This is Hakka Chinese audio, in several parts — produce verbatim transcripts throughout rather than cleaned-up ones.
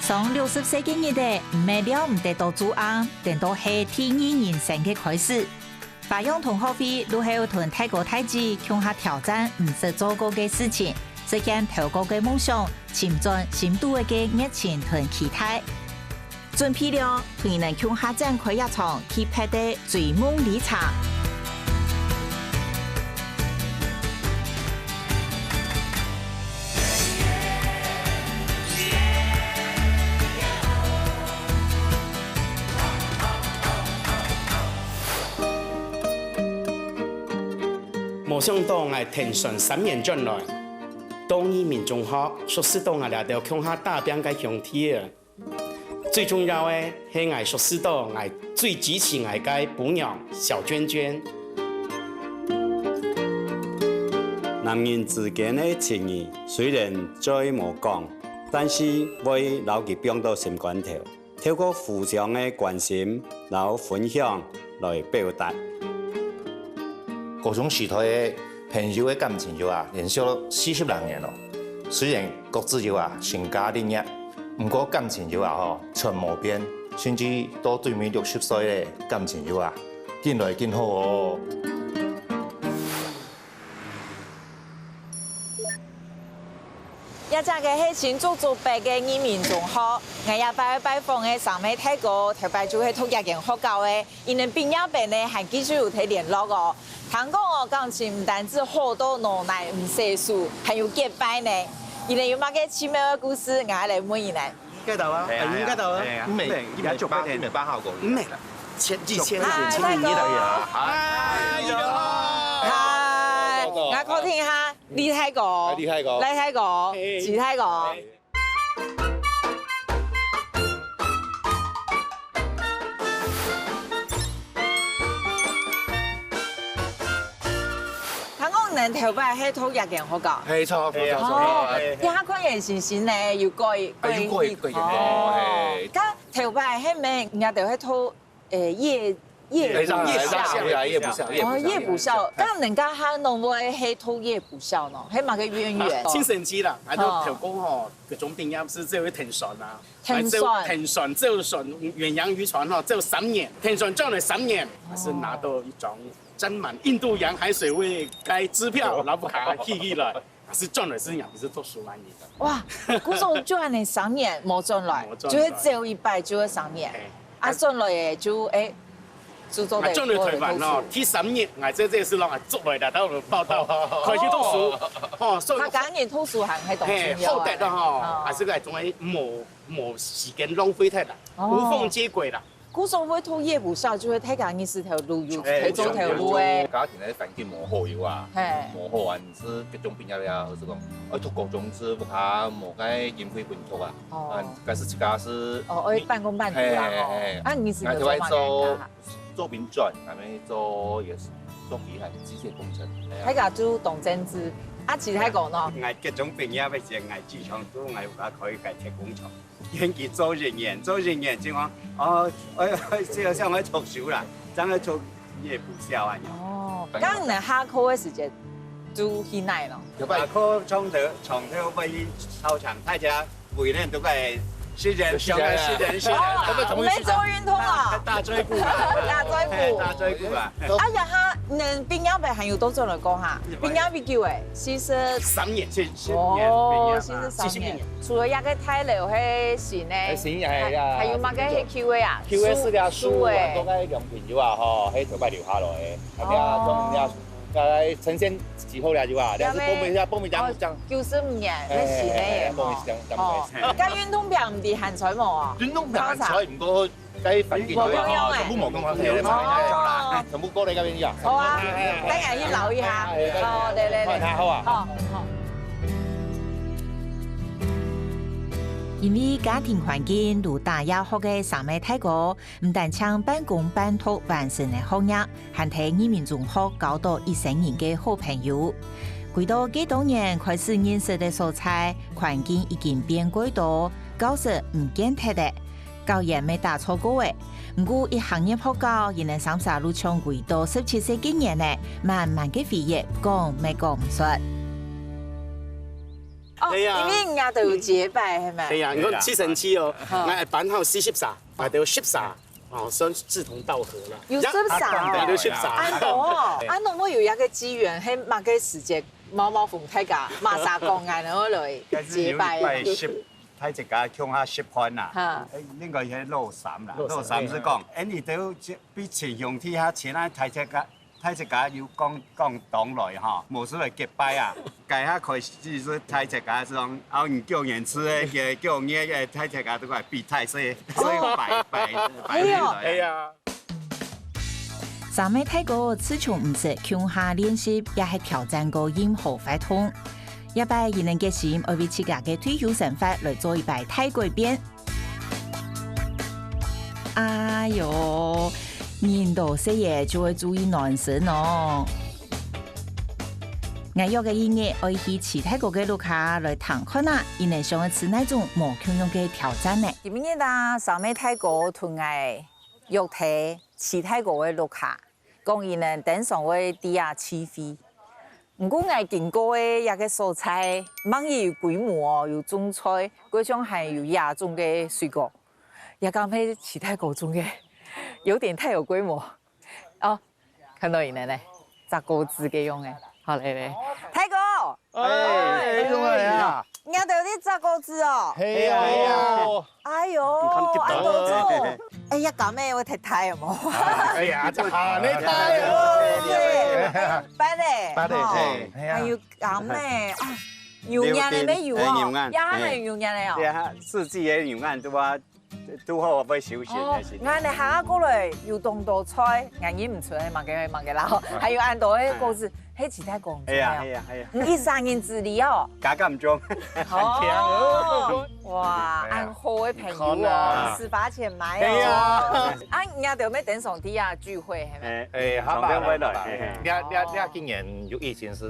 上六十歲个日仔，毋係尞毋得到做翁，顛倒係第二人生个開始。花樣同學會就係同大哥大姊共下挑戰毋識做過个事情，實現頭過个夢想，尋轉心肚个熱情同期待。準備了，同你等共下展開一場特別个追夢旅程。 無想到𠊎跈船三年轉來，到義民中學，熟識到𠊎這兜共下打拚个兄弟仔。最重要个係𠊎熟識到𠊎最支持𠊎个餔娘小娟娟。男人之間个情誼雖然嘴無講，但是會摎佢放到心肝頭。 透過互相个關心摎分享來表達。高中時代个朋友个感情有啊，連續四十零年咯。雖然各自有啊成家立業，毋過感情有啊吼，從無變，甚至到對面六十歲个感情有啊，緊來緊好哦。 這隻个係新竹竹北个義民中學，𠊎這擺拜訪个三位大哥，頭擺就係讀這間學校个，佢等畢業後呢，還繼續有在聯絡哦。聽講哦，感情毋單止好到腦內毋洗手，還有結拜呢。佢等有麼个奇妙个故事，𠊎來問佢等。 該到啊，係啊，哎，應該到啊。係啊，毋係，一百八，一百八號公里。毋係啦，千，一千，嗨，千米以內啊。嗨，你好。嗨，𠊎確定哈，李大哥，哎，李大哥。賴大哥，嘿。徐大哥。嘿。 聽講你等頭擺係讀這間學校？係，著，著，著，著，哦，係。這下看起來新新呢，有改，哎，有改，改，改，哦。係。該頭擺係毋係你兜係讀，誒，夜，夜，係，夜校？係，夜校，夜校，哦，夜校。該人家下攏會係讀夜校呢？係麼个淵源？真神奇啦，𠊎兜頭過吼，高中畢業就係會跈船啊。 跈船。還走，跈船，走船，遠洋漁船吼，走三年，跈船轉來三年，還係拿到一張沾滿印度洋海水味个支票，然後把它提起來，還係轉來係也毋係讀書恁樣个。哇，故所就恁樣三年無轉來，無轉來。就係走一擺就係三年。嘿。啊，轉來个就，誒， 就做得啊，轉來台灣咯，過來讀書。第三年，𠊎這，這係讓𠊎捉來了，到報到，開始讀書，吼，所以佢講个讀書還係當重要个。嘿，好得个吼，哦。還係𠊎總係無，無時間浪費忒啦，哦。無縫接軌啦。故所會讀夜校，就係大家認識頭路，有，哎，頭做頭路个。家庭个環境無好有啊，嘿。無好啊，你係高中畢業了，係講，愛讀高中係無較無个經費分讀啊，哦。啊，該係自家係，哦，愛半工半讀啦，吼。嘿，嘿，嘿。啊，你係做麼个啊？ 做民專，𠊎等做一個做機械機械工程。大家就當政治，啊，其他講喏。𠊎高中畢業个時，𠊎志向就𠊎有法可以開鐵工廠。因為佢做人員，做人員就講，哦，哎，哎，就想愛讀書啦，正愛讀夜校恁樣。哦，該你下課个時間就去哪咯？下課長途，長途會去操場，大家 為了都該食人，食人，食人，食人。哦，你們做運動啊？打嘴鼓啊。打嘴鼓。嘿，打嘴鼓啊。啊，這下，你畢業後還有多少人講哈？畢業幾久誒？四十。三年，四，四年，哦，畢業啊。四十三年。四十年。除了這個大樓係新个，哎，新个，哎呀。還有麼个係舊个啊？舊个係這樹，樹个。樹啊，都該兩坪有啊，吼，係頭擺留下來个。啊，哦。這種這 大概呈現之後了就啊，這係報名，報名這樣，哦，這樣。九十五年，哎，那是呢，哎，哎，報名是這樣，這樣哦，開始。該運動坪毋知還在無啊？運動坪還在，毋過該環境就，無用欸。全部無講話，無用欸。哦。全部過來該片去啊。好啊，哎，哎，哎。等下去撈一下。哎，哎，哎。哦，來，來，來。好啊。好，好。因為家庭環境，就打夜學个三位大哥， 毋單淨半工半讀完成了學業，還在義民中學交到一生人个好朋友。歸到幾多年開始認識个所在，環境已經變過多，教室毋見忒了，教員乜打錯過了。毋過一行入學校，佢等三儕就像回到十七歲該年了，滿滿个回憶，講乜講毋煞。哦，係啊。因為人家都有結拜，係咪？係啊，你看吸塵器哦，好。𠊎搬好四十儕，𠊎都有十儕，哦，算志同道合了。有十儕哦。對，有十儕。恁多哦，恁多會有一個機緣，係麼个時節，毛毛蟲大家馬上講，然後來結拜啊。但是有一擺食，大自家共下食飯啊，哈。哎，應該係老三啦，老三。老三係講，哎，你都比前兄弟下前啊，大自家 大自家有講，講當來吼，無事來結拜啊。該下開始就大自家講，哦，你九年次个，佢九年个，大自家都快比賽，所以，所以拜，拜，拜年來。哎呀。三位大哥自從毋識共下練習，也係挑戰過任何活動。這擺佢等決心愛為自家个退休生活來做一擺大改變。 哎喲，人多勢仔就會注意暖身哦。𠊎約个一日愛去徐大哥个屋下來探看啊，佢等想愛試哪種無共樣个挑戰呢？今日啊，三位大哥同𠊎約在徐大哥个屋下， 講佢等等上會在這聚會。毋過𠊎經過个這個所在，吂有規模哦，有種菜，過像還有野種个水果。這敢係徐大哥種个，有點太有規模。哦，看到佢等呢，摘果子个樣仔。好，來，來。大哥！ 哎，哎，你怎麼來啊？你兜在摘果子哦？係啊，係啊。哎喲，你看，恁多種。哎呀，柑仔會忒大有無？哎呀，這下你大哦。對，芭樂，芭樂，哦，嘿，係啊。還有柑仔，啊，牛眼个乜有哦，牛眼，哎，牛眼，也還有牛眼个哦。對啊，四季个牛眼都啊， 都好會休閒个時間。哦，𠊎等行啊過來有當多菜，𠊎認毋出係麼个係麼个啦，還有恁多个果子，係徐大哥種个哦。係啊，係啊，係啊。你一儕人自理哦？加減種。哦，哇，恁好个朋友哦，你看啊。私房錢買哦。係啊。啊，人家都乜等上帝啊聚會，係無？哎，哎，好吧，上帝會來，好吧。哎，哎。你，你，你今年有疫情係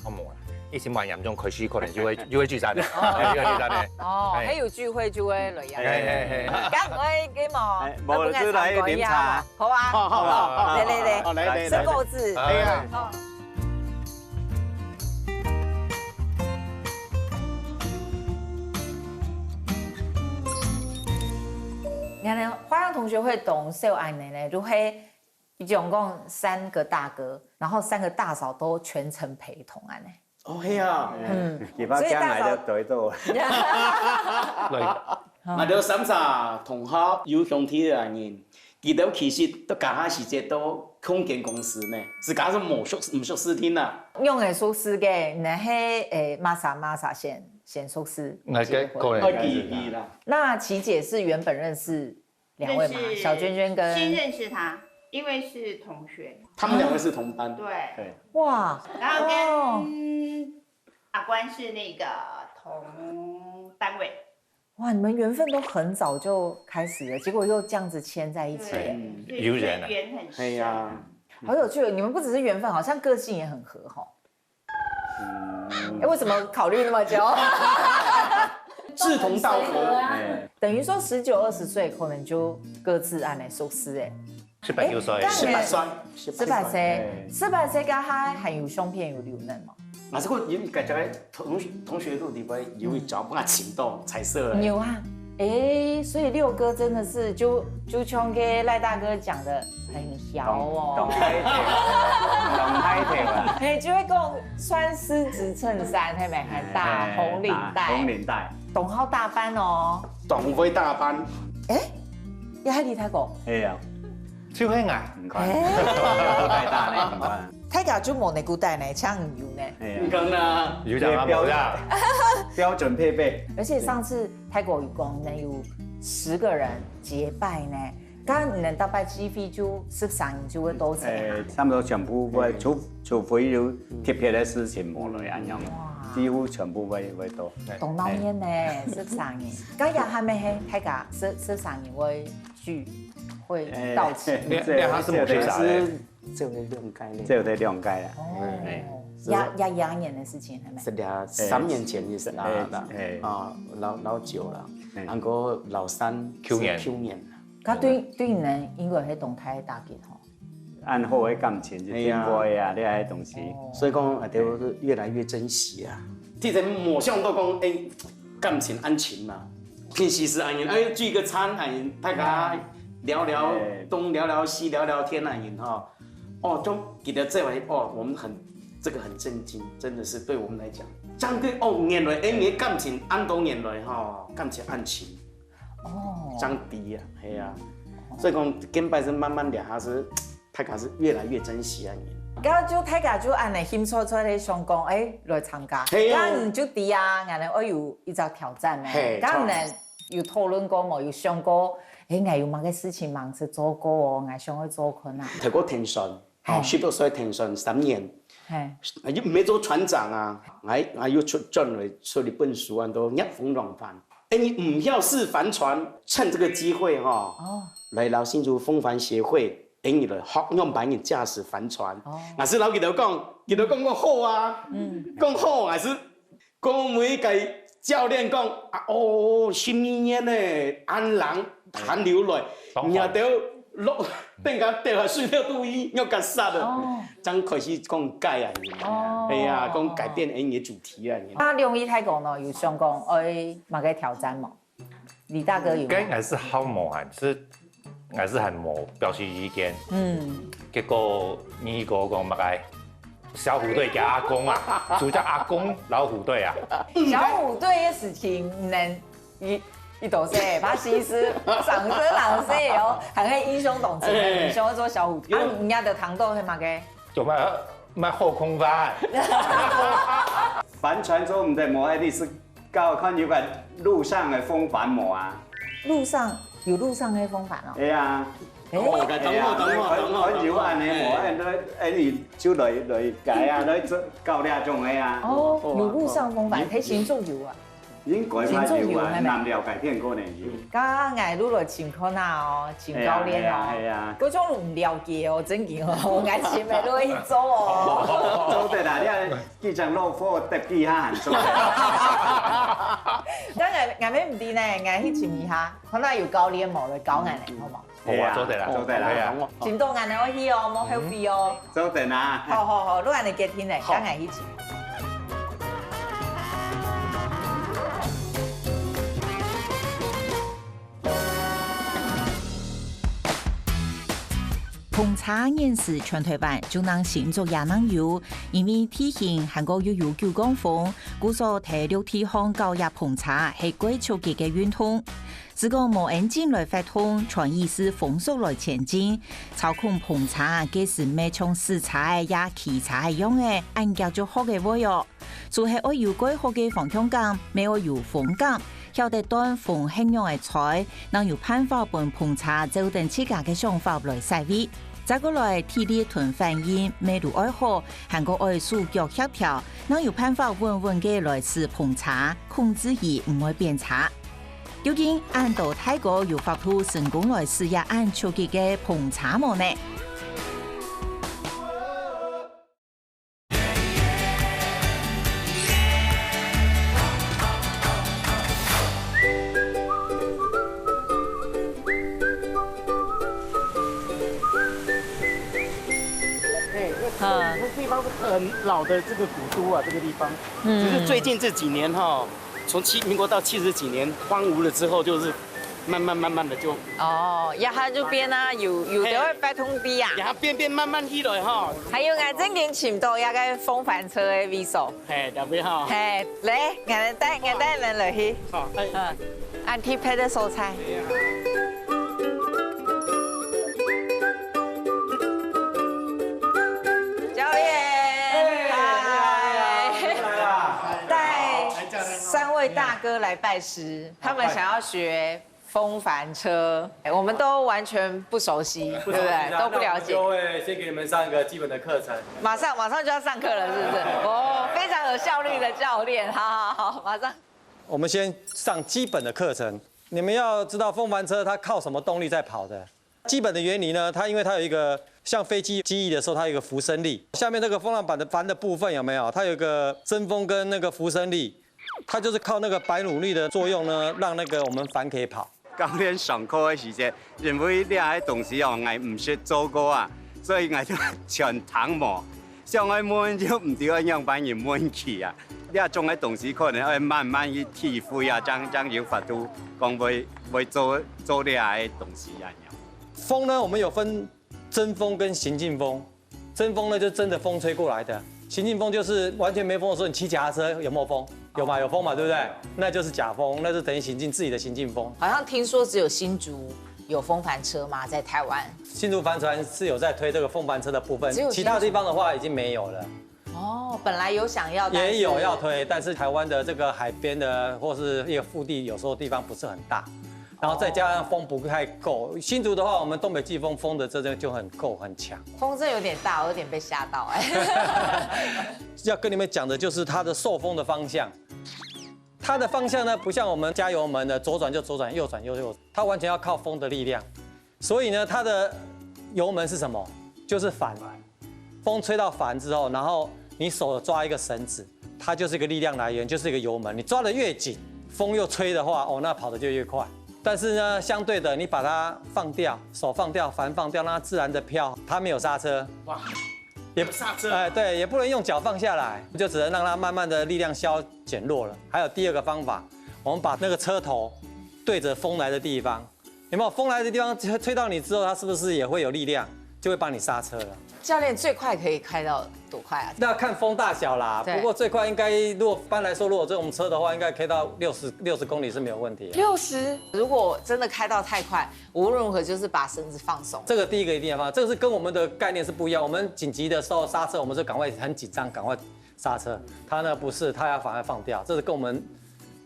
哦，無啦，疫情蠻嚴重，開始可能就會，就會聚餐的，哦。就會聚餐的。哦，哎。還有聚會就會來呀。哎，哎，哎，哎。該毋會，該無，哎，無，就來啉茶。好啊，好，好，好，好，來，來，來，好，來，來，來。食果子。哎呀。好。你看呢，花樣同學會當少恁仔呢，就係 你總共三個大哥，然後三個大嫂都全程陪同恁仔。哦，係啊。嗯，佢把將來个對到。所以大嫂，來。𠊎兜三儕同學有兄弟个人，佢兜其實都該下時節都共間公司呢，自家係無熟，毋熟事定啊。仰仔熟事个，你係，誒，麼儕麼儕先，先熟事？那個結婚。個人認識的。哦，佢，佢啦。那琪姐是原本認識 兩位嘛，認識，小娟娟跟，先認識他，因為是同學。他們兩位是同班。對。對。哇，然後跟，哦。阿關是那個同單位。哇，你們緣分都很早就開始了，結果又這樣子牽在一起。對，嗯。所以緣很深。哎呀。好有趣哦，你們不只是緣分，好像個性也很合吼。 嗯。哎，為什麼考慮那麼久？志同道合。哎。等於說十九、二十歲可能就各自恁仔熟事哎。十八九歲。哎，十八歲，十八歲。十八歲，哎。十八歲該下還有相片有留呢嘛？啊，這個有，感覺同學，同學錄裡背有一張，嗯。不敢請到彩色的。有啊。 哎，所以六哥真的是就，就像該賴大哥講的，很嬈哦。當，當大條，當大條啊。嘿，就會講算絲質襯衫，係無？很大，哎，紅領帶。紅領帶。當好打扮哦。當會打扮。哎，也係你大哥？係啊。就係𠊎。你看，哎。大大呢，你看。大家就無內褲帶呢，像你有呢。係啊。你看啊。有講啊，無呀？標準配備。而且上次 大哥有講，能有十個人結拜呢，該你等逐擺聚會就十儕人就會到齊哈。誒，差不多全部會，除，除非有特別个事情無來恁樣，哇。幾乎全部會，會到。當鬧熱呢，十儕人。該也還無係，大家十，十儕人會聚，會到齊。誒，這，這還係無十儕个。這，這， 只有得兩屆咧。只有得兩屆啊。哦。哎。也，也兩年个事情，係無？係啊，三年前个事啦，哎，哎。啊，老，老久了。哎。還過老三，舊年。舊年。該對，對你等應該係當大个打擊吼。恁好个感情就珍貴啊，哎呀。這些東西。哦。所以講，啊，就越來越珍惜啊。之前無想到講，欸，感情恁親嘛。平時係恁樣，欸，聚個餐恁樣，大家聊聊東聊聊西，聊聊天恁樣吼。哦，就記得這回，哦，我們很，這個很震驚，真的是對我們來講，相對哦，原來，欸，你的感情恁多年來吼，感情恁親，哦，相比啊，係啊。所以講，跟拜是慢慢聊，他是 大家係越來越珍惜啊你。該就大家就恁樣興趣出來想講，欸，來參加。係啊。該你就知啊，𠊎等愛有一隻挑戰呢。係，該你等有討論過無？有想過，欸，𠊎有麼个事情吂識做過哦，𠊎想愛做看啊。透過電算，哦，係。十六歲電算三年，係。又毋係做船長啊，𠊎，𠊎又出，轉來出一本書，安到逆風浪帆。欸，你毋曉駛帆船，趁這個機會吼，哦。來摎新竹風帆協會 𠊎等來學仰般人駕駛帆船。哦。𠊎係摎佢兜講，佢兜講講好啊，嗯。講好，𠊎係講每個教練講，啊，哦，十二年呢，恁冷寒流來，當好。你兜落，等下掉下水了肚皮，要幹啥的？哦。正開始講改啊，哦。哎呀，講改變𠊎等个主題啊。啊，兩位大哥呢，有想講愛麼个挑戰無？ 李大哥有嗎？該𠊎係好無閒，係𠊎係還無表示意見。嗯。結果你哥講麼个？小虎隊加阿公啊，主角阿公老虎隊啊。小虎隊个事情，能一，一多歲，八十一歲，上歲上歲哦，還係英雄同志，哎。英雄做小虎隊。啊，人家的糖豆係麼个？ 做麼，麼好空翻？帆船做毋得無，欸，你係搞看有个陸上个風帆無啊？陸上，有陸上个風帆哦。係啊。欸。哦，等我，等我，等我，等我。看有恁呢無，欸，你就來，來改啊，來做，搞這種个啊。哦，有陸上風帆，有。係新竹有啊。 應該嘛有啊，新竹有，係無？南寮改天可能有。該𠊎就來尋看啊哦，尋教練哦。係啊，係啊，係啊。該種毋了解哦，正經哦，𠊎尋个落去做哦。做得啦，你啊，機場落貨，得機下還做得。該𠊎，𠊎乜毋知呢，𠊎去尋一下，看下有教練無，來教𠊎呢，好無？ 好啊，做得啦，做得啦。係啊。尋到𠊎等愛去哦，莫後悔哦。做得啦。好好好，你恁呢決定呢，好。該𠊎去尋。篷車現時全臺灣就淨新竹也正有，因為地形還過又有九降風，故所在陸地項搞這篷車係蓋刺激个運動。 如果無engine來發動，全意係風速來前進，操控篷車，該時乜像駛車仔也騎車仔樣仔，恁遽就學个會哦。就係愛有蓋好个方向感，乜愛有風感，曉得斷風係仰仔吹，正有辦法分篷車照等自家个想法來駛位。再過來，體力同反應乜都愛好，還過愛手腳協調，正有辦法穩穩个來駛篷車，控制佢毋會變差。 究竟恁多大哥有法度成功來駛這恁刺激个篷車無呢？哎，那，嗯。那地方是很老的這個古都啊，這個地方。嗯。只是最近這幾年哈， 從七，民國到七十幾年荒蕪了之後，就是慢慢慢慢的就，哦，這下就變啊，有，有兜个發動地啊。嘿。這下變變慢慢起來哈。還有，𠊎正經尋到這个風帆車个位所。嘿，這邊哈。嘿，來，𠊎帶，𠊎帶你們來去。好，哎。嗯，恁特別个所在。對呀。 教練，哎，嗨。你們來啦。帶三位大哥來拜師，他們想要學風帆車，哎，我們都完全不熟悉，不熟悉啊，對不對？都不了解。那我們就會先給你們上一個基本的課程。馬上，馬上就要上課了，是不是？哦，非常有效率的教練，好，好，好，馬上。我們先上基本的課程，你們要知道風帆車它靠什麼動力在跑的。 基本的原理呢，它因為它有一個像飛機機翼的時候，它有一個浮升力，下面那個風浪板的帆的部分有沒有？它有一個針鋒跟那個浮升力，它就是靠那個白努力的作用呢，讓那個我們帆可以跑。教練上課个時節，因為這个東西哦，𠊎毋識做過啊，所以𠊎就全聽無。想愛問就毋知愛仰般形問起啊。這種个東西可能愛慢慢去體會啊，正，正有法度講會，會做，做這个東西啊。風呢，我們有分真風跟行進風。真風呢，就真的風吹過來的。行進風就是完全沒風的時候，你騎腳踏車有沒有風？有嘛，有風嘛，對不對？那就是假風，那就等於行進，自己的行進風。好像聽說只有新竹有風帆車嘛，在台灣。新竹帆船是有在推這個風帆車的部分，只有新竹其他地方的話已經沒有了。哦，本來有想要，但是也有要推，但是台灣的這個海邊的或是一個腹地，有時候地方不是很大，然後再加上風不太夠。新竹的話，我們東北季風風的這陣就很夠很強。风真有点大，我有点被吓到哎。要跟你们讲的就是它的受风的方向。它的方向呢，不像我们加油门的左转就左转，右转就右转，它完全要靠风的力量。所以呢，它的油门是什么？就是帆。风吹到帆之后，然后你手抓一个绳子，它就是一个力量来源，就是一个油门。你抓得越紧，风又吹的话，哦，那跑得就越快。但是呢，相对的，你把它放掉，手放掉，帆放掉，让它自然的飘，它没有刹车，哇，也刹车哎，对，也不能用脚放下来，就只能让它慢慢的力量消减弱了。还有第二个方法，我们把那个车头对着风来的地方，有没有？风来的地方吹吹到你之后，它是不是也会有力量，就会帮你刹车了？教练最快可以开到多快啊？那看风大小啦，对不过最快应该，如果一般来说，如果这种车的话，应该开到六十六十公里是没有问题的。六十，如果真的开到太快，无论如何就是把绳子放松。这个第一个一定要放，这个是跟我们的概念是不一样。我们紧急的时候刹车，我们是赶快很紧张，赶快刹车。他呢不是，他要反而放掉，这是跟我们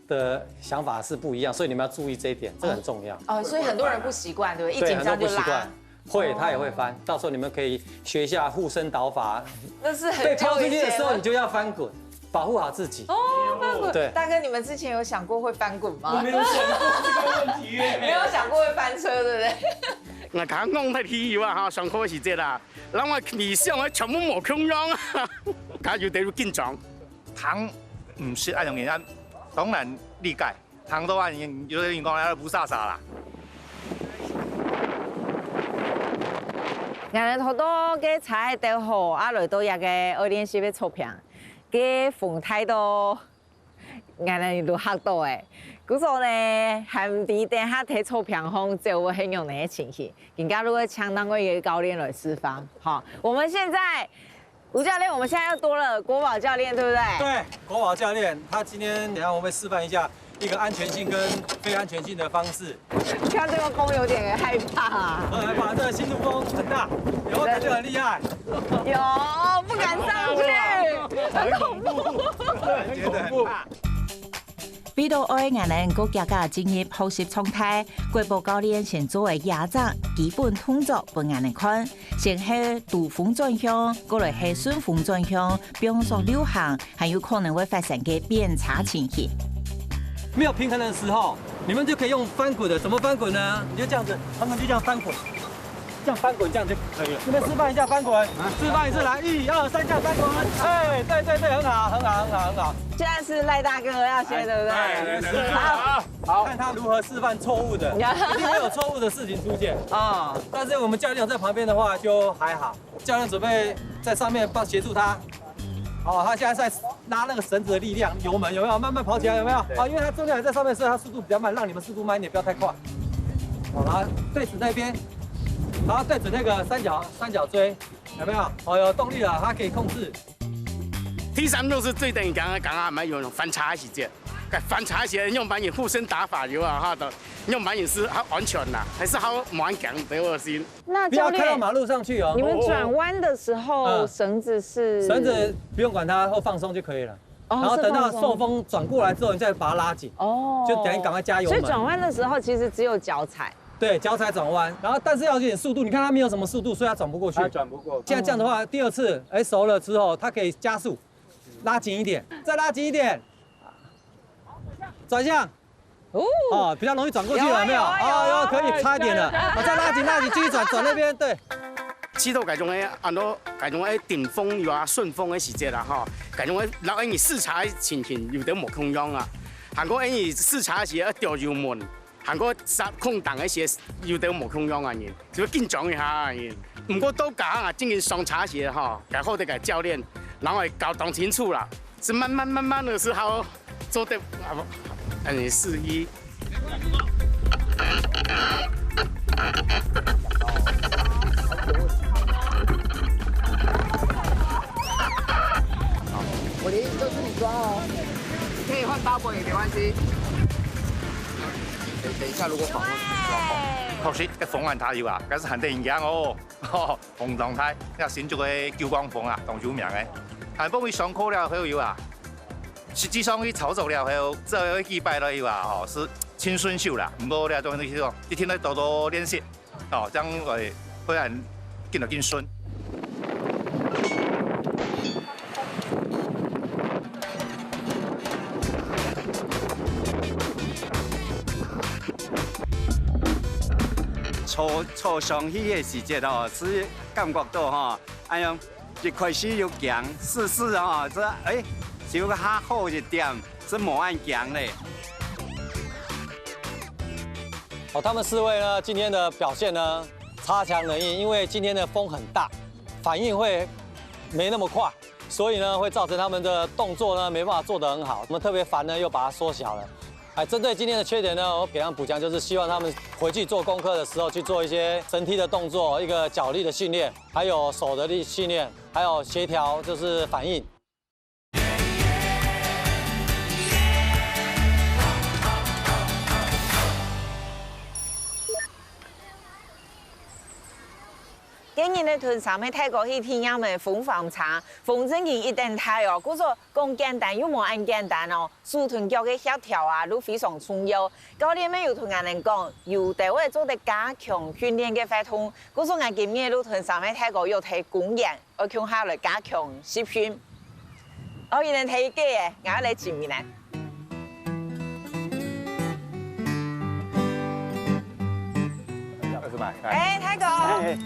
的想法是不一样，所以你们要注意这一点，这很重要。哦，所以很多人不习惯，对不对？一对，紧张就拉很多不习惯。。会，他也会翻。到时候你们可以学一下护身倒法，那是很被抛出去的时候，久以前了你就要翻滚，保护好自己。哦，翻滚。对大哥，你们之前有想过会翻滚吗？没有想过这个问题耶。没有想过会翻车，对不对？我刚讲太理由啊哈，上课时节啦，让我理想的全部无共样啊，加油得有紧张。糖毋食恁容易，當然理解。糖都恁有人講啊，不飒飒啦。俺偷偷个車兜好，啊，來到這个愛練習个草坪，个風大到，俺都嚇到誒。故所呢，還毋知等下在草坪上走會係樣个情形。今日就會請另外一个教練來示範。好，我們現在，吳教練，我們現在又多了國寶教練，對不對？对，国宝教练他今天等一下我们会示范一下一个安全性跟非安全性的方式。看这个风有点害怕啊。很害怕，这个新竹风很大，有感觉很厉害。有，不敢上去，很恐怖。觉得很怕。為到愛𠊎等个腳步進入學習狀態，國寶教練先做个幾隻基本動作分𠊎等看，先係兜風轉向，過來係順風轉向，放鬆溜行，還有可能會發生个變差情形。没有平衡的时候，你们就可以用翻滚的。怎么翻滚呢？你就这样子，他们就这样翻滚，这样翻滚，这样就可以了。这边示范一下翻滚，示范一次，来，一二三，这样翻滚。哎，对对对，很好，很好，很好，很好。现在是赖大哥要先，对不对？对对对好，好，看他如何示范错误的，一定会有错误的事情出现。哦，但是我们教练在旁边的话就还好，教练准备在上面帮协助他。哦，他现在在拉那个绳子的力量，油门有没有？慢慢跑起来有没有？啊，因为他重量还在上面，所以他速度比较慢，让你们速度慢一点，不要太快。好，然后对准那边，然后对准那个三角三角锥，有没有？哦，有动力了，它可以控制。第三就是最等于刚刚刚还没有翻车时节，该翻车时节用板也护身打法有啊哈的，用板也是好安全啦，还是好蛮强的我心。那教练，不要开到马路上去哦。你们转弯的时候，嗯绳子是绳子不用管它，或放松就可以了。哦然后等到是放松受风转过来之后，你再把它拉紧。哦就等于赶快加油门所以转弯的时候，其实只有脚踩。对，脚踩转弯，然后但是要有点速度。你看它没有什么速度，所以它转不过去。他转不过。现在这样的话，第二次，哎，熟了之后，它可以加速，拉紧一点，再拉紧一点，转向。哦，哦，比较容易转过去了，有啊有没有？有啊有啊哦，有可以差一点了，我再拉紧拉紧，继续转，转那边，对。試到該種个安到該種个顶峰有啊順風个時節啦吼，該種个老因為試車个情形有點無共樣啊，還過因為試車時愛掉油門，還過煞空档个時有點無共樣啊人，就緊張一下啊人。毋過到家啊，正經上車時吼，該好得个教練，然後教當清楚啦。是慢慢慢慢的时候做得，啊，不，哎，四一。我的就是你抓哦，你可以换 double 也没关系。等等一下，如果访问，确实，个风浪大有啊，但是還得贏哦。 吼，風當大，這新竹个九降風啊，當有名个。還分佢上課了後有啊，實際上去操作了後，做了幾擺了有啊，吼，是盡順手啦。毋過這種東西哦，一定愛多多練習，哦，這樣會，會很，變得更順。 坐，坐上去个時節哦，是感覺到吼，哎呀，一開始有驚，試試哦，這，哎，就較好一點，是無恁驚咧。哦，他們四位呢，今天的表現呢，差強人意，因為今天的風很大，反應會沒那麼快。 所以呢，會造成他們的動作呢，沒辦法做得很好。我們特別煩呢，又把它縮小了。哎，針對今天的缺點呢，我給他們補強，就是希望他們回去做功課的時候去做一些身體的動作，一個腳力的訓練，還有手的力訓練，還有協調，就是反應。 今日呢，同三位大哥去體驗个風帆車，風真經一等大哦，故所講簡單又無恁簡單哦。手同腳个協調啊，都非常重要。教練們有同𠊎等講，有兜會做得加強訓練个活動，故所𠊎今日都同三位大哥約在公園，愛共下來加強集訓。 哦，佢等提个，𠊎來尋佢等。哎，大哥，哎，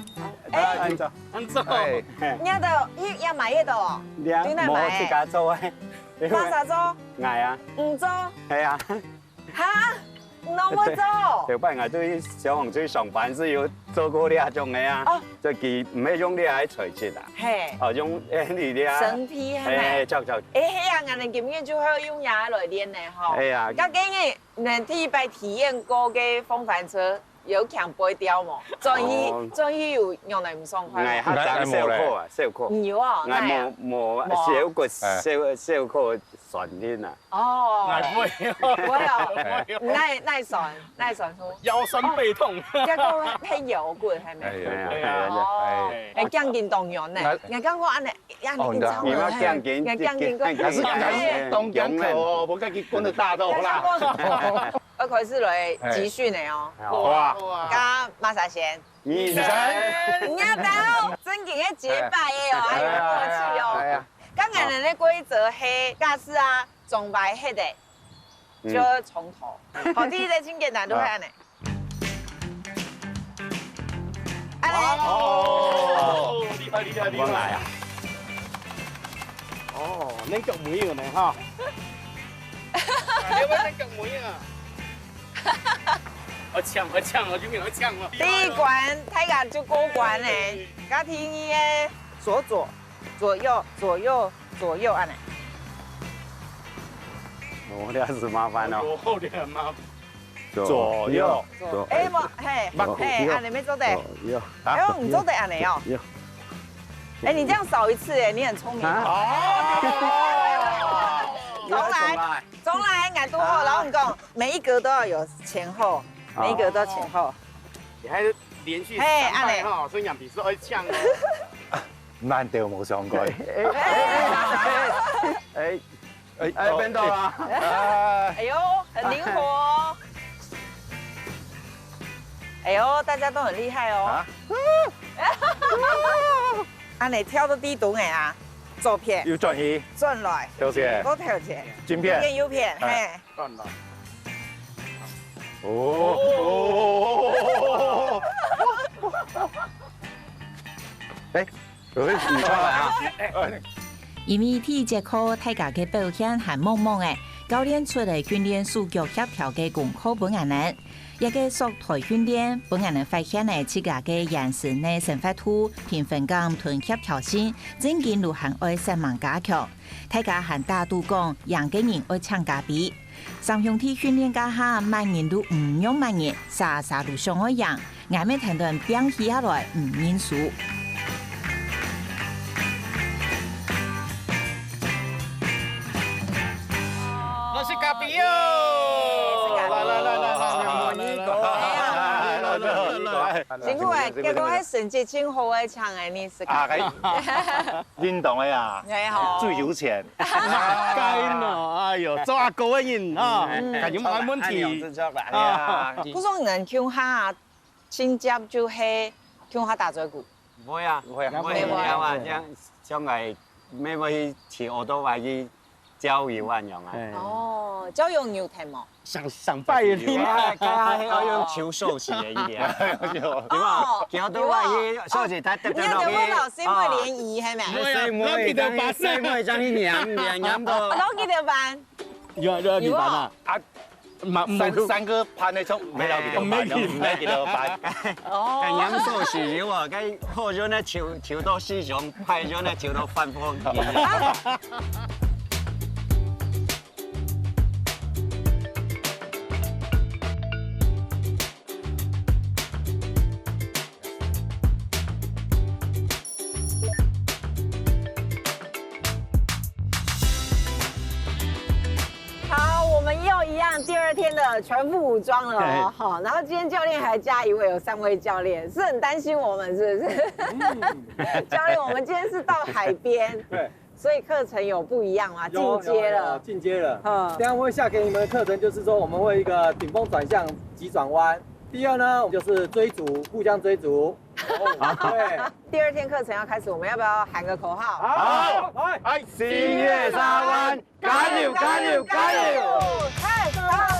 哎，恁早。恁早。哎，你兜，你也買得到哦？對哪買？無自家做个。麼儕做？𠊎啊。你做？係啊。 哈？你會做？頭擺𠊎對消防隊上班時有做過這種个啊。哦。就佢毋係用這个材質啊。嘿。哦，用，誒，你這。生坯係無？嘿，嘿，著，著。誒，係啊，𠊎等今日就會用這个來練呢，吼。係啊。該今日，你第一擺體驗過个風帆車，有驚飛掉無？轉去，哦。轉去有讓人毋爽快無？𠊎還當小可啊，小可。你有啊？𠊎無，哪有？無，無。小可，哎。小，小可 算定啊。哦。𠊎會。會哦。哎。哪，哪算，哪算好？腰痠背痛。哦，這个係搖滾，係無？哎，搖滾。對啊。哦。哎。哎，鋼筋當軟呢。哎。𠊎感覺恁呢，恁呢哦，你知道。緊張了，你要鋼筋，嘿，𠊎鋼筋過。還是，還是當鋼口哦，無該佢滾得大到啦。𠊎感覺，愛開始來集訓了哦。哎。好啊。好啊。該麼儕先？你先。你兜，正經个結拜个哦，哎，哎，默契哦。哎，哎，哎。 該𠊎等个規則係，假使啊，撞壞忒个，嗯。就愛重頭。好，第一个真簡單，就係恁呢。恁呢。哦，厲害，厲害，厲害。我來啊。哦，恁腳尾有呢，哈。啊，你有恁腳尾啊？好嗆，好嗆哦，有沒有嗆哦？第一關，大家就過關了。該第二个，左左。 左右，左右，左右，恁呢。哦，這係麻煩哦。哦，有點麻煩。左右。左右。左，哎，無，嘿，左右。嘿，恁呢無做得。左右。哎喲，你做得恁呢哦。左右。哎，你這樣少一次，哎，你很聰明。啊？哦。重來，重來。 重來，𠊎都好，哦。然後你講，每一格都要有前後，哦。每一格都要前後。你還是連續嘿，三拜哈，恁呢。所以兩筆是愛嗆哦。難得無相關。哎，哎，哎，哎，變到了。哎。哎喲，很靈活哦。哎喲，大家都很厲害哦。啊？恁呢跳到地動个啊，左片。又轉去。轉來。右片。左頭前。正片。右片，右片，哎。嘿。 哦。哎，有位你上來啊。哎。因為第一節課大家个表現還濛濛仔，教練出來訓練手腳協調个功課分𠊎等。這个索台訓練分𠊎等發現了自家个圓身个靈活度、平衡感同協調性，正經就還愛煞猛加強。大家還打賭講，贏个人愛請咖啡。 三兄弟訓練該下，麼人都毋讓麼人，儕儕都想愛贏，𠊎乜聽到拚起下來毋認輸。我是咖啡哦！來來來來來，歡迎各位！辛苦了，結果還成績真好个，請个你是咖啡。運動个啊，哎吼，最有錢。 該喏，哎喲，做阿哥个人啊，嗯，感覺無問題。啊，不錯，你們共下，親戚就係共下打嘴鼓。毋會啊，毋會啊，毋會啊，像像來，乜會去騎奧多拜去郊遊恁樣啊。哦，郊遊有聽無？ 上上拜年啊，哎，剛剛還要用球手洗了一點，對吧？哦，然後都萬一手洗，他他你有跟我老師會聯誼，係咪？所以我也這樣，所以我也這樣一年年年都。老記得辦。有啊，有啊，有啊。你辦啊？啊，嘛，三三個盤的就沒老記得辦，沒老記得辦。哦，哎，年手洗有啊，該好像那球球到四雄，派就那球到翻風。好，我們又一樣，第二天的全副武裝了哦。好，然後今天教練還加一位，有三位教練，是很擔心我們，是不是？教練，我們今天是到海邊，對。 所以課程有不一樣嗎？有，進階了。有，有，進階了。嗯。等一下我會下給你們的課程，就是說我們會一個頂峰轉向急轉彎。第二呢，就是追逐，互相追逐。對。第二天課程要開始，我們要不要喊個口號？好，來，哎，星月沙灣，加油，加油，加油！嗨，嗨。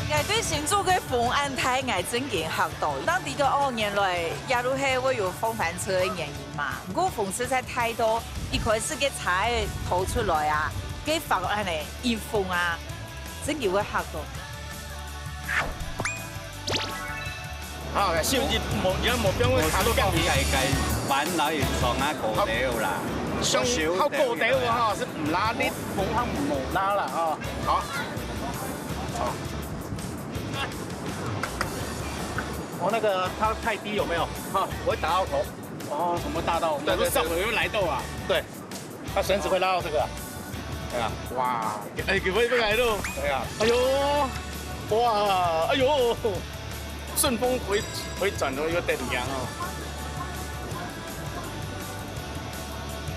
𠊎對新竹个風恁大，𠊎正經嚇到。當知講哦，原來這路係會有風帆車个原因嘛。毋過風實在大到，一開始个車仔拖出來啊，个風恁呢一風啊，正經會嚇到。 好，手機無，你看無放个卡都放你。該該板來床啊，高調啦。上好高調啊，吼，係毋拉力，無好無拉啦，吼。好。好。哦，那個它太低有沒有？好，我會打到頭。哦，什麼大到？對，對，對。上面有來到啊。對。 它繩子會拉到這個啊。對啊。哇，哎，給我一個來咯。對啊。哎呦，哇，哎呦，順風回回轉都有點驚哦。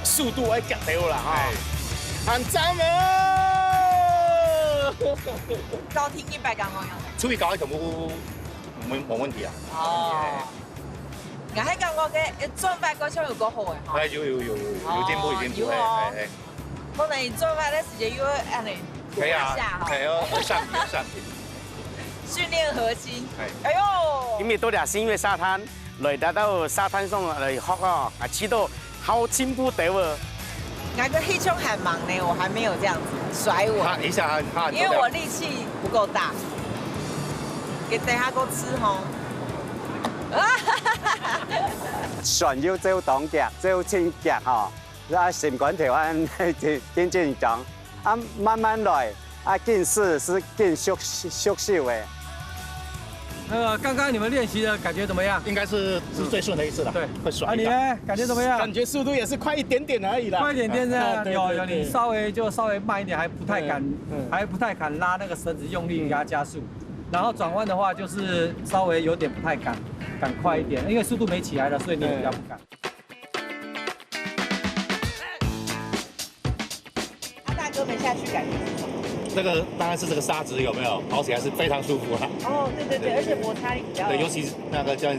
速度愛加油啦哈。哎。很讚哦。高聽一百剛剛樣。出去搞一個無無無問題啊。哦。 𠊎還感覺个，誒，轉法个效果較好誒，吼。哎，有有有有有進步，有進步，哦，有哦。哎哎哎。可能你轉法个時間又會恁呢，哎呀，一下哈。哎喲，上品上品。訓練核心。哎。哎呦。因為到這星月沙灘，來到沙灘上來學哦，啊，知道好進步多哦。 𠊎个氣胸還猛呢，我還沒有這樣子甩尾，他一下他他因為我力氣不夠大，給等下給我吃吼。船又走當遽，走真遽吼，啊，心肝頭啊，緊緊張，啊，慢慢來，啊，緊駛係緊熟熟手誒。 那個剛剛你們練習的感覺怎麼樣？應該是是最順的一次了，對，會爽一點。啊，你呢？感覺怎麼樣？感覺速度也是快一點點而已啦。快一點點是吧？啊，對，有，對，有，你稍微就稍微慢一點，還不太敢，嗯，嗯。還不太敢拉那個繩子用力給它加速。然後轉彎的話，就是稍微有點不太敢，敢快一點，因為速度沒起來了，所以你比較不敢。 那大哥們下去感覺是什麼？那個當然是這個沙子有沒有？跑起來是非常舒服啦。哦，對對對，而且摩擦力比較，對，尤其是那個像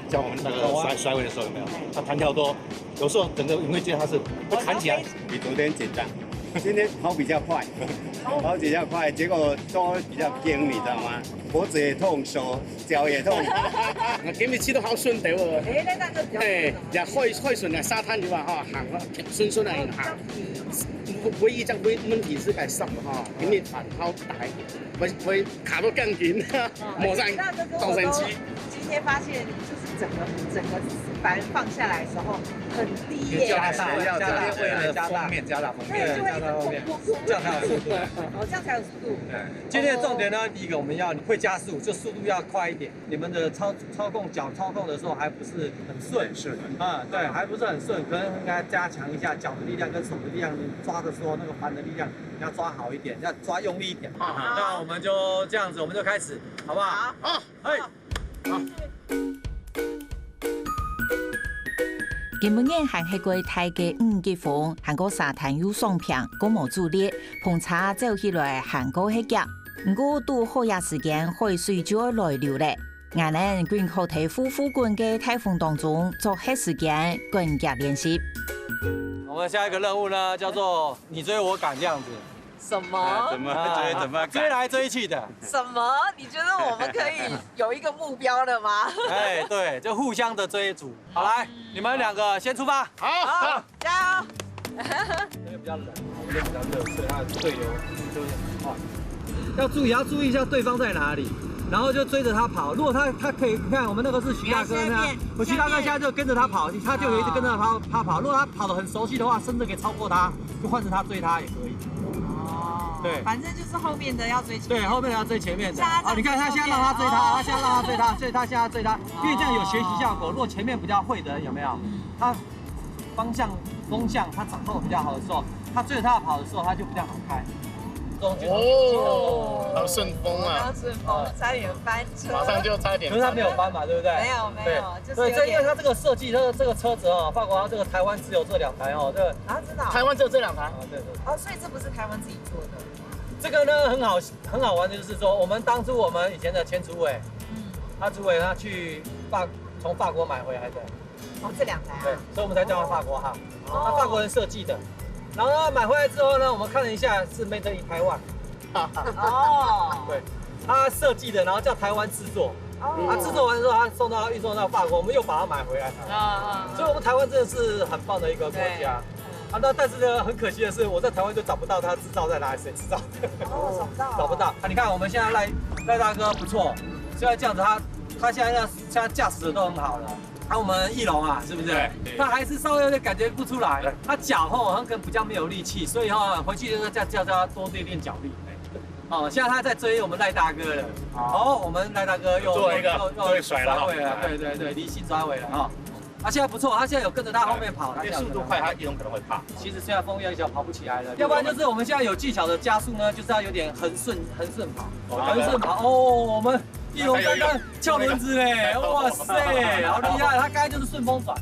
像我們那個甩甩尾的時候有沒有？它彈跳多，有時候整個你會覺得它是會彈起來。比昨天緊張。今天跑比较快，跑比较快，结果都比较轻，你知道吗？脖子也痛，手脚也痛。啊，今日試到好順調哦。哎，那大哥比较嘿，也開開順啊，沙灘就啊，哈，行啊，順順啊行。唯一隻問問題係該濕哈，今日還好大，會會卡到更緊，無人當神奇。今天发现就是整个整个板放下来的时候很低耶，加大加大为了封面加大封面，对，就会一直加大封面，噗噗噗，这样才有速度。哦，这样才有速度。对，今天的重点呢，第一个我们要你会加速，就速度要快一点。你们的操操控脚操控的时候还不是很顺，顺啊，对，还不是很顺，可能应该加强一下脚的力量跟手的力量，你抓的时候那个扳的力量要抓好一点，要抓用力一点。那我们就这样子，我们就开始，好不好？好，嘿。今晡日還係過大个五級風，還過沙灘又爽平，過無阻力，篷車走起來還過係遽。毋過堵好這時間，海水就愛來流咧。𠊎等緊靠在呼呼滾个大風當中，捉核時間，趕遽練習。我们下一个任务呢，叫做你追我赶这样子。什么？哎怎么追怎么追来追去的。什么？你觉得我们可以有一个目标了吗？哎，对，就互相的追逐。好，来，你们两个先出发。好，加油！这个比较冷，我这个比较热，所以他的队友就是哦，要注意，要注意一下对方在哪里，然后就追着他跑。如果他他可以，你看我们那个是徐大哥那样，我徐大哥现在就跟着他跑，他就有一直跟着他他跑。如果他跑得很熟悉的话，甚至可以超过他，就换成他追他也可以。哦，对反正就是后面的要追前对，后面要追前面的。像他这样哦，你看他现在让他追他，他现在让他追他，所以他现在追他，因为这样有学习效果。哦如果前面比较会的人有没有？他方向风向他掌控得比较好的时候，他追着他跑的时候，他就比较好开。这种就哦，好顺风啊，顺风，差点翻车。马上就差点。可是他没有翻嘛，对不对？没有没有，就是对，有点这因为他这个设计，这个这个车子哦，法国号这个台湾只有这两台哦，这个啊，真的哦台湾只有这两台，啊，对对。哦，所以这不是台湾自己做的。这个呢很好很好玩的，就是说我们当初我们以前的前主委，嗯，他主委他去法从法国买回来的，哦，这两台对啊，，所以我们才叫他法国号。哦他法国人设计的，然后他买回来之后呢，我们看了一下是 Made in Taiwan，哦，对，他设计的，然后叫台湾制作。哦他制作完之后，他送到运送到法国，我们又把它买回来。啊啊，所以我们台湾真的是很棒的一个国家。啊，那但是呢，很可惜的是，我在台湾就找不到他制造在哪里，谁制造的？哦，找不到，找不。到。啊，你看我们现在赖赖大哥不错，虽然这样子他他现在要现在驾驶的都很好了。啊，我们一龙啊，是不是？对对他还是稍微有点感觉不出来，他脚吼好像跟比较没有力气，所以哈回去就是叫叫叫他多练练脚力。哦，现在他在追我们赖大哥了。哦，我们赖大哥又做了一个又又对甩了哈甩尾了，对对对，离心甩尾了哈。他现在不错，他现在有跟着他后面跑，他因为速度快，他一龙可能会怕。其实虽然风有点小跑不起来了，要不然就是我们现在有技巧的加速呢，就是要有点横顺横顺跑，哦横顺跑哦，我们一龙刚刚翘轮子嘞，哇塞，好厉害！他刚才就是顺风转，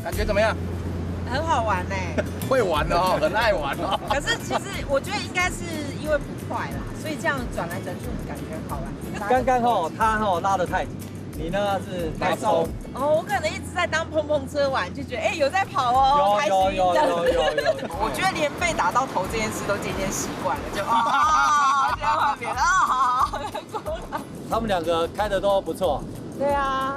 感觉怎么样？很好玩呢。会玩的哦，很爱玩哦。可是其实我觉得应该是因为不快啦，所以这样转来转去感觉很好玩。刚刚吼他吼拉得太紧，你呢是太松。哦，我可能一直在当碰碰车玩，就觉得哎、有在跑哦，开心有有有这样有有有，我觉得连被打到头这件事都渐渐习惯了，就啊，这样画面啊，好好好。他们两个开的都不错。对啊，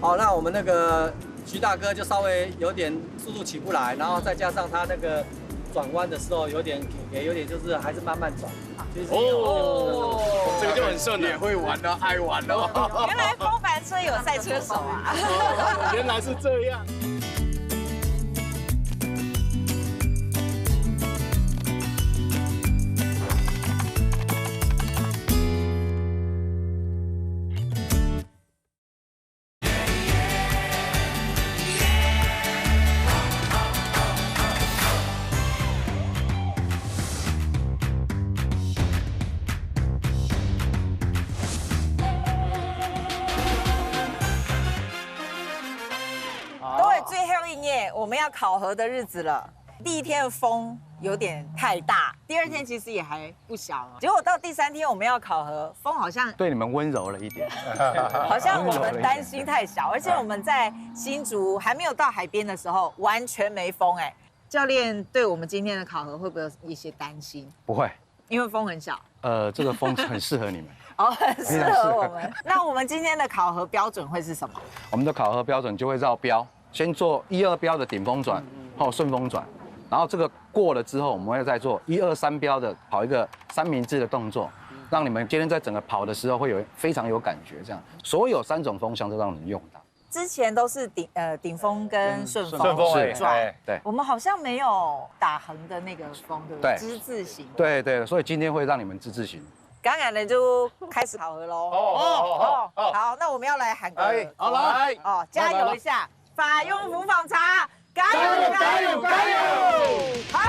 好，那我们那个徐大哥就稍微有点速度起不来，然后再加上他那个转弯的时候有点也有点就是还是慢慢转，其实哦，这个就很顺了。也会玩的，爱玩哦。原来风帆车有赛车手啊。原来是这样。各位，最后一夜我们要考核的日子了。第一天风有点太大，第二天其实也还不小了。结果到第三天我们要考核，风好像对你们温柔了一点。好像我们担心太小，而且我们在新竹还没有到海边的时候完全没风哎、教练对我们今天的考核会不会有一些担心？不会，因为风很小。呃，这个风很适合你们。哦，很适合我们。那我们今天的考核标准会是什么？我们的考核标准就会绕标，先做一二标的顶峰转，后顺风转，然后这个过了之后，我们会再做一二三标的跑一个三明治的动作，让你们今天在整个跑的时候会有非常有感觉。这样，所有三种风向都让你们用到。之前都是顶呃顶峰跟顺风，顺风而已，是，哎，对。我们好像没有打横的那个风，对不对？对。之字形。对对，所以今天会让你们之字形。刚刚呢就开始考核喽。哦哦哦哦。好，那我们要来喊个，哎，好来，哦，加油一下，法用无妨茶，加油加油加油！好。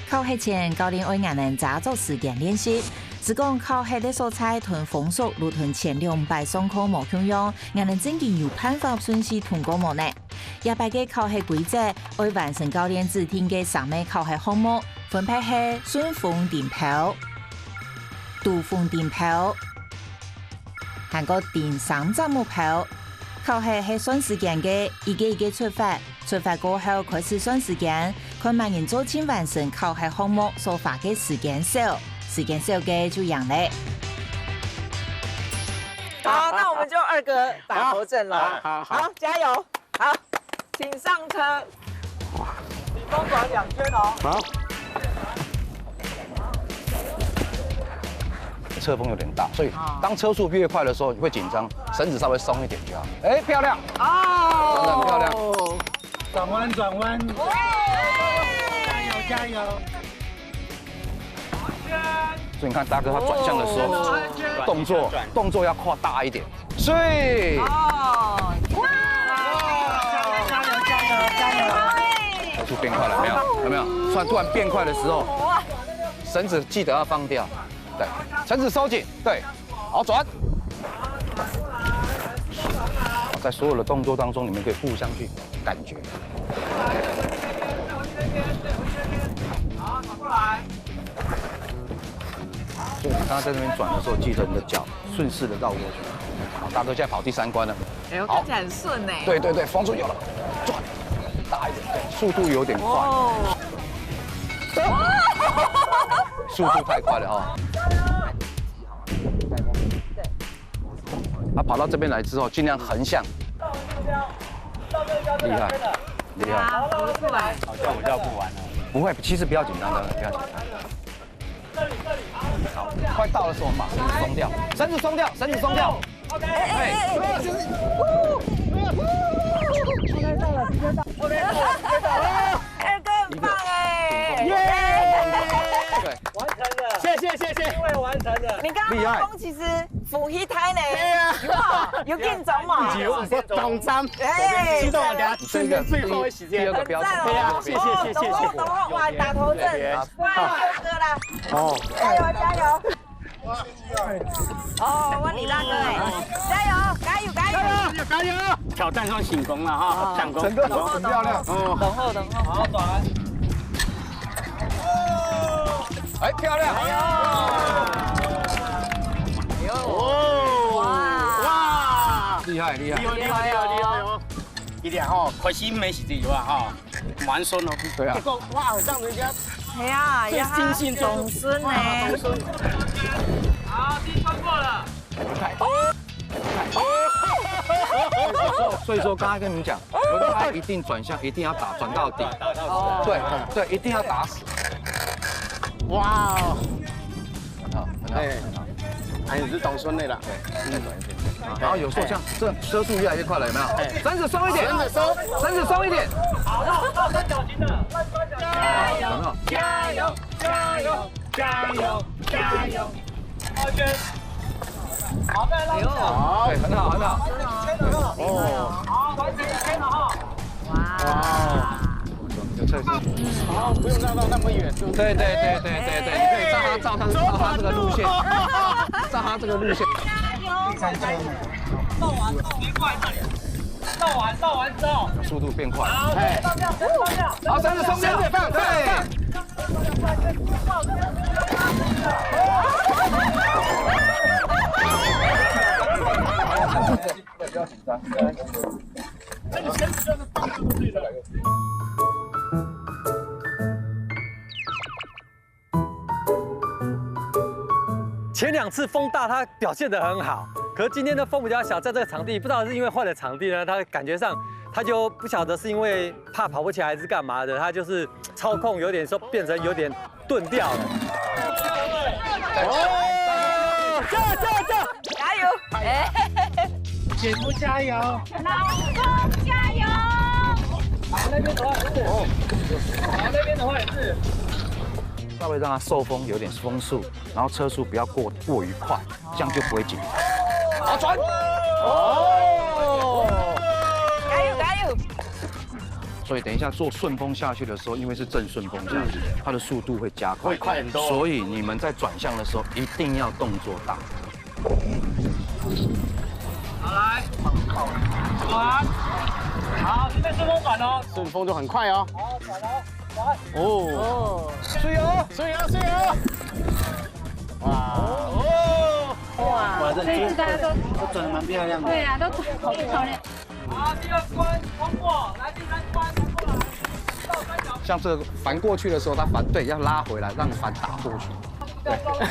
考核前，教练愛𠊎等抓著時間練習。係講考核个所在同風速如同前兩擺上課無共樣，𠊎等正經有辦法順序通過無呢？這擺个考核規則愛完成教練指定个三個考核項目，分別係順風頂漂、 兜風頂漂，還過頂三隻目標。考核係算時間个，一個一個出發，出發過後開始算時間，看麼人做盡完成考核項目所花个時間少，時間少个就贏了。好，那我们就二哥打头阵了。好好好，加油！好，请上车。你帮忙两圈哦。好。车风有点大，所以当车速越快的时候，你会紧张，绳子稍微松一点就好。哎，漂亮！哦，很漂亮。转弯，转弯，加油加油！所以你看大哥他转向的时候，动作动作要跨大一点，所以哦，哇！加油加油加油！车速变快了没有？有没有？突然突然变快的时候，哇！绳子记得要放掉，对，绳子收紧，对，好转。在所有的动作当中，你们可以互相去感觉。所以你刚刚在那边转的时候，记得你的脚顺势的绕过去。好，大哥现在跑第三关了。哎呦，好，看起来很顺呢。对对对，风速有了，转，大一点，对，速度有点快。哦。速度太快了哈。他跑到这边来之后，尽量横向。厉害，厉害。啊，不会。好像我就要不玩了。不会，其实不要紧张，不要紧张。好，快到的时候我们把绳子松掉，绳子松掉，绳子松掉。哎哎哎哎！二哥很棒哎！耶！对，完成了，谢谢谢谢，因为完成了。你刚刚厉害。风其实浮起来呢，对啊，有没有？有紧张嘛？有，我当张，哎，激动了，等下这个最后一时间。第二个标准。对啊，谢谢谢谢谢谢。哦，懂了懂了，哇，打头阵，哇，二哥啦，哦，加油加油！ 哦，我李大哥哎，加油，加油，加油！加油！挑战算成功了哈，成功，成功，很漂亮。哦，等候，等候。好，转。哎，漂亮！哎呦，哎呦，哦，哇，哇，厉害厉害，厉害厉害厉害厉害哦！一点哈，开心没洗自己哇哈。 蛮顺哦。对啊。结果哇，让人家，哎呀，最尽兴就是，懂事呢。哇，懂事。好，第一关过了。所以说，刚才跟你们讲，轮胎一定转向，一定要打转到底。对对，一定要打死。哇哦！很好，很好，哎，很好。哎，你是懂事的啦。对，再转一遍。然后有时候像这车速越来越快了，有没有？哎，绳子松一点，绳子松，绳子松一点。好，到三角形了，三角形。有没有？加油，加油，加油，加油！OK。好，再绕一下。对，很好，很好。哦，完成一圈了哈。哇。有车速。好，不用绕到那么远，对不对？对对对对对对，你可以照他照他照他这个路线，照他这个路线。绕完，绕完之后，速度变快。好，哎，放掉，放掉，好，绳子松掉，放，对。上次风大，他表现得很好，可是今天的风比较小，在这个场地，不知道是因为换了场地呢，他感觉上他就不晓得是因为怕跑不起来还是干嘛的，他就是操控有点说变成有点顿掉了。哦，加油加油加油！加油！哎，姐夫加油！老公加油！好，那边的话也是，好，那边的话也是。稍微让它受风，有点风速，然后车速不要过过于快，这样就不会紧张。好转。哦，加油加油！所以等一下做顺风下去的时候，因为是正顺风下去，它的速度会加快，会快很多所以你们在转向的时候一定要动作大。好来，转，好，这边顺风转哦。顺风就很快哦。好，转哦，转。哦，水哦，水哦，水哦。哇哦，哇，哇，这这一次大家都都转的蛮漂亮的。对啊，都好漂亮。好，第二关通过，来第三关通过来。倒三角像这个帆过去的时候，它帆对要拉回来，让帆打过去。你那个真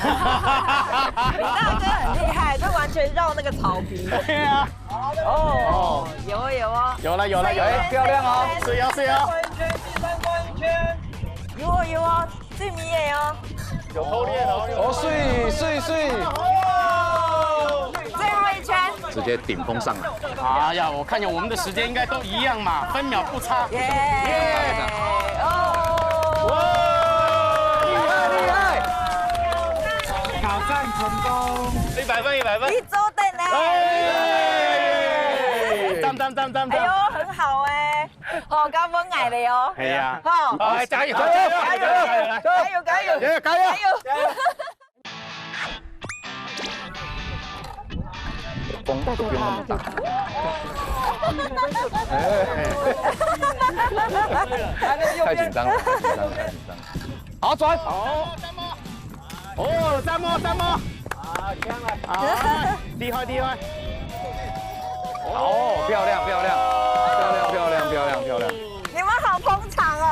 的很厉害，就完全绕那个草坪。对啊，哦，有哦有哦，有了有了有了，漂亮哦！水哦水哦，一圈，第三关一圈。有哦有哦，最迷人哦。有偷练哦。哦，水水水！最后一圈，直接顶峰上来。哎呀，我看见我们的时间应该都一样嘛，分秒不差。耶！哦，哇，厉害厉害！挑战成功。一百分，一百分。你做得呢，哎，赞赞赞赞哎呦，赞！很好哎，哦，刚分矮了哟，哎呀，好，哎，加油加油加油加油！加油加油加油加油！加油！风不用那么大。太紧张了，太紧张了，太紧张了。好转。哦，赞哦赞哦！啊，厉害厉害！哦，漂亮漂亮漂亮漂亮漂亮漂亮！你们好捧场哦。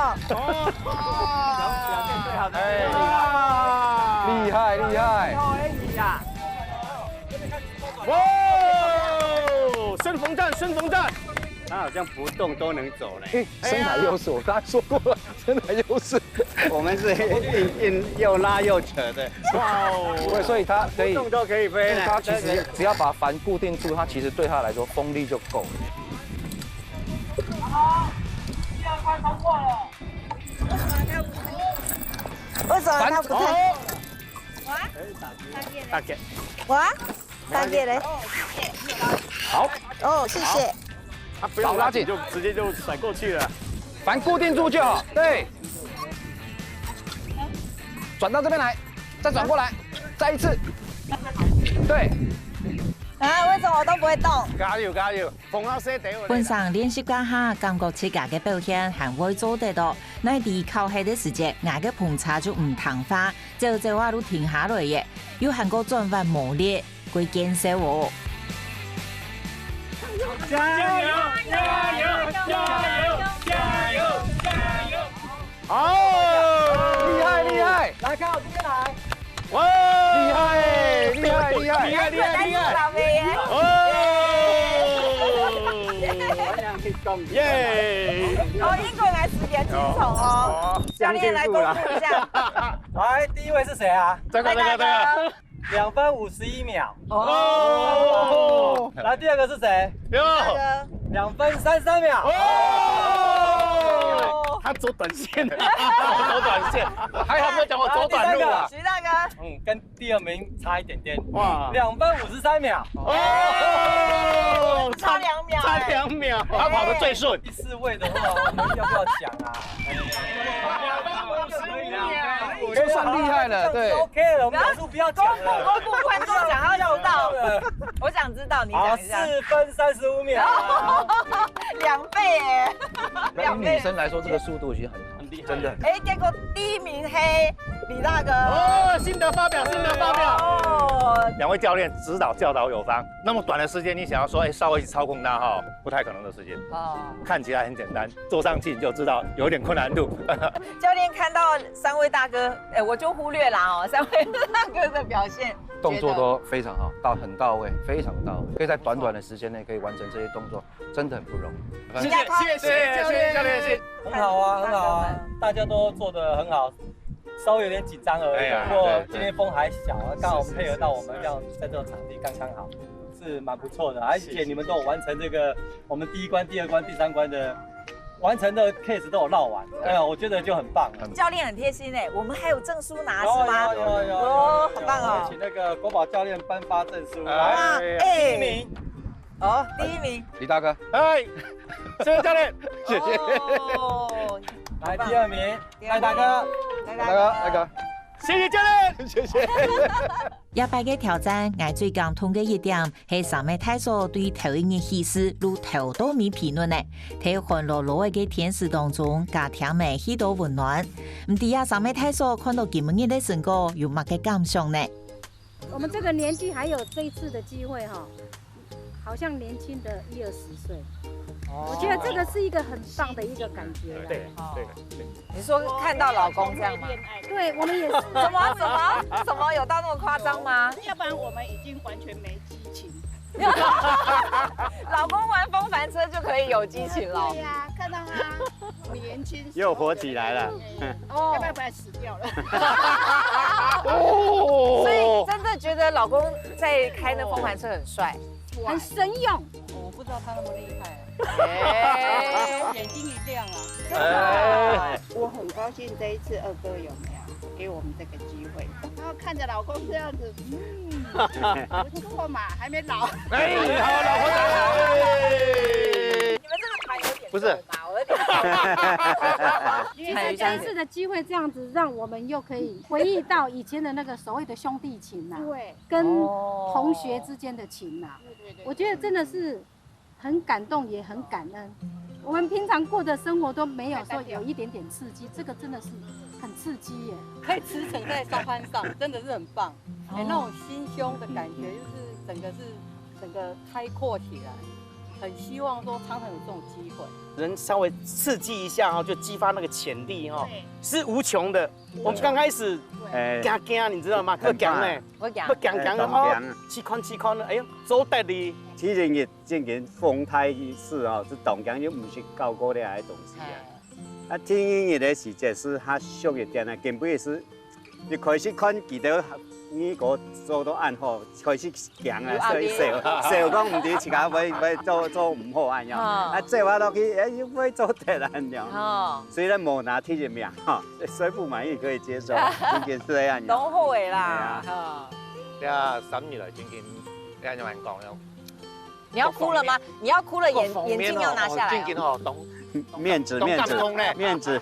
厉害厉害！哇！顺风站，顺风站，它好像不动都能走呢。哎，身材优势，我刚才说过了，身材优势。我们是硬硬又拉又扯的，哇哦！对，所以他可以，动都可以飞呢。他其实只要把帆固定住，他其实对他来说风力就够了。好，第二关通过了。为什么他不太？哦，大概哇，大姐嘞？好，哦，谢谢。他不用拉紧就直接就甩过去了。帆固定住就好。对，转到这边来，再转过来，再一次。对，啊，为什么我都不会动？加油加油！风要塞得我。本身練習過下，感覺自家个表現還會做得到。哪知考核个時節，𠊎个風車就毋聽話，走走啊就停下來耶，又還過轉彎無力，會見笑哦。加油！加油！加油！加油！加油！哦，厉害厉害！来，看我这边来。哇，厉害厉害厉害！厉害厉害厉害！老妹耶。哦，耶！哦，英国来十点起床哦。教练来公布一下。来，第一位是谁啊？这个这个这个，两分五十一秒。哦，来，第二个是谁？哟，两分三十三秒。哦，他走短线的，走短线，还好没有讲我走短路啊。徐大哥，嗯，跟第二名差一点点。哇，两分五十三秒。哦，差两秒哎。差两秒，他跑得最顺。第四位的话，我们要不要讲啊？就算厉害了，对。 OK 了，我们秒数不要讲了。公布观众想要知道，我想知道，你好，讲一下。四分三十五秒。两倍耶。对于女生来说，这个速度已经很好，真的。哎，结果第一名嘿，李大哥。哦，心得发表，心得发表。哦。两位教练指导教导有方，那么短的时间，你想要说，哎，稍微去操控他哈，不太可能的事情。哦。看起来很简单，坐上去你就知道有点困难度。教练看到三位大哥，哎，我就忽略啦哦，三位大哥的表现，动作都非常好，到很到位，非常到位，可以在短短的时间内可以完成这些动作，真的很不容易。谢谢谢谢谢谢教练，谢谢。很好啊，很好啊，大家都做得很好，稍微有点紧张而已。哎呀不过对今天风还小，刚好配合到我们这样在这个场地刚刚好，是蛮不错的。而且你们都有完成这个我们第一关、第二关、第三关的完成的 case 都有绕完，哎呀，我觉得就很棒了。教练很贴心哎，我们还有证书拿是吗？有有有有，哦，好棒哦！请那个国宝教练颁发证书。哎来，哇，第一哎，名，哦，第一名，李大哥，哎，谢谢教练。哦，来第二名，第二名赖大哥，来大哥，大哥，谢谢教练，谢谢。這擺个挑戰，𠊎最感動个一點係三位大嫂對頭一日起勢就頭到尾評論呢，在寒漉漉个天時當中，加添了許多溫暖。毋知啊，三位大嫂看到今晡日个成果有麼个感想呢？我们这个年纪还有这一次的机会哈，好像年轻的一二十岁，我觉得这个是一个很棒的一个感觉啦。对对对。你说看到老公这样吗？对，我们也是。什么什么什么有到那么夸张吗？要不然我们已经完全没激情。老公玩风帆车就可以有激情了对。呀、看到他年轻时候又活起来了。哎哦要不，然不然死掉了。所以真的觉得老公在开那风帆车很帅。很神勇。我不知道他那么厉害，哎，眼睛一亮啊。真的。我很高兴这一次二哥有没有给我们这个机会。然后看着老公这样子，嗯，不错嘛，还没老。哎，好，老婆打好。你们这个团有点不是肉麻，我有点。其实这一次的机会这样子，让我们又可以回忆到以前的那个所谓的兄弟情啊，对，跟同学之间的情啊，对对对。我觉得真的是很感动，也很感恩。我们平常过的生活都没有说有一点点刺激，这个真的是很刺激耶。可以驰骋在沙滩上，真的是很棒。哎、那种心胸的感觉，就是整个是整个开阔起来，很希望说常常有这种机会。人稍微刺激一下哈，就激发那个潜力哈，是无穷的。我们刚开始哎，驚驚，你知道吗？不很怕驚呢，我讲不，驚驚的哎哦當驚，試看試看呢，哎呀，做得哩。第一日正經風大雨勢哦，係當驚，又毋識搞過這个東西啊。啊，第二日个時節係較熟一點啊，根本係一開始看佢兜二哥做到恁好，開始驚啊，所以笑笑講毋知自家會會做做毋好恁樣。啊啊，做下落去，哎，又會做得恁樣。哦，雖然無拿第一名哈，所以不滿意可以接受，正經係恁樣。當好个啦哎呀。哈。這三日來正經，這樣講了。你要哭了吗？你要哭了，眼眼镜要拿下来哦。正經哦，懂。面子，懂面子感動呢，面子。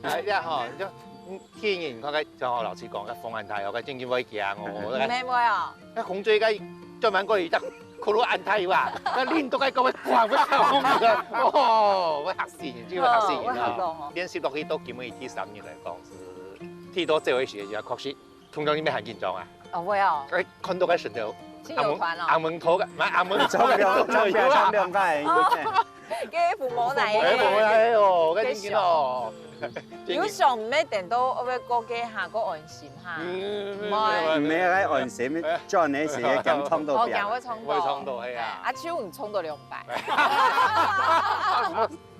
哎呀吼，就嗯，天然，你看該，像老師講，該風恁大哦，該正經會驚哦。沒有啊，該洪水該專門過去，這窟窿恁大哇，該恁都該講會掛會跳風个，哦，會嚇死人，真會嚇死人哦會嚇到哦。啊！練習落去到今晡日第三日來講，係踢到最後一時節，確實，通常你會很緊張啊。哦，會哦，哎，看到該神的，是有團哦。阿門頭个，買阿門頭長兩長兩長兩個人，哦，給父母奶哎，我們哎喲，該正經哦。有想毋係等到會過幾下，過安心哈。嗯，毋會毋係該安心，轉个時間撞到哦，邊。驚會撞到。會撞到，係啊。啊，手毋撞到兩擺。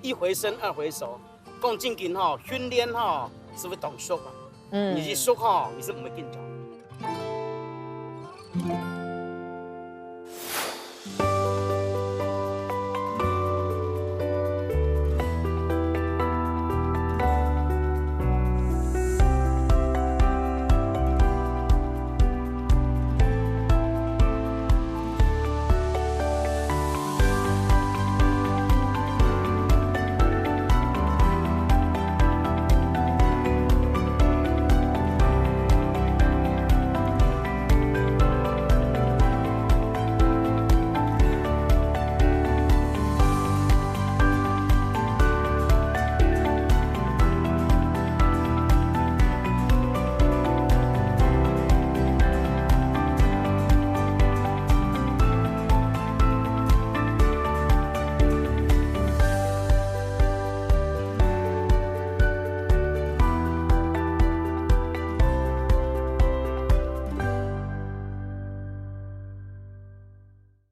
一回生二回熟，講正經吼，訓練吼，係會當熟啊。嗯你一熟吼，你係毋會緊張。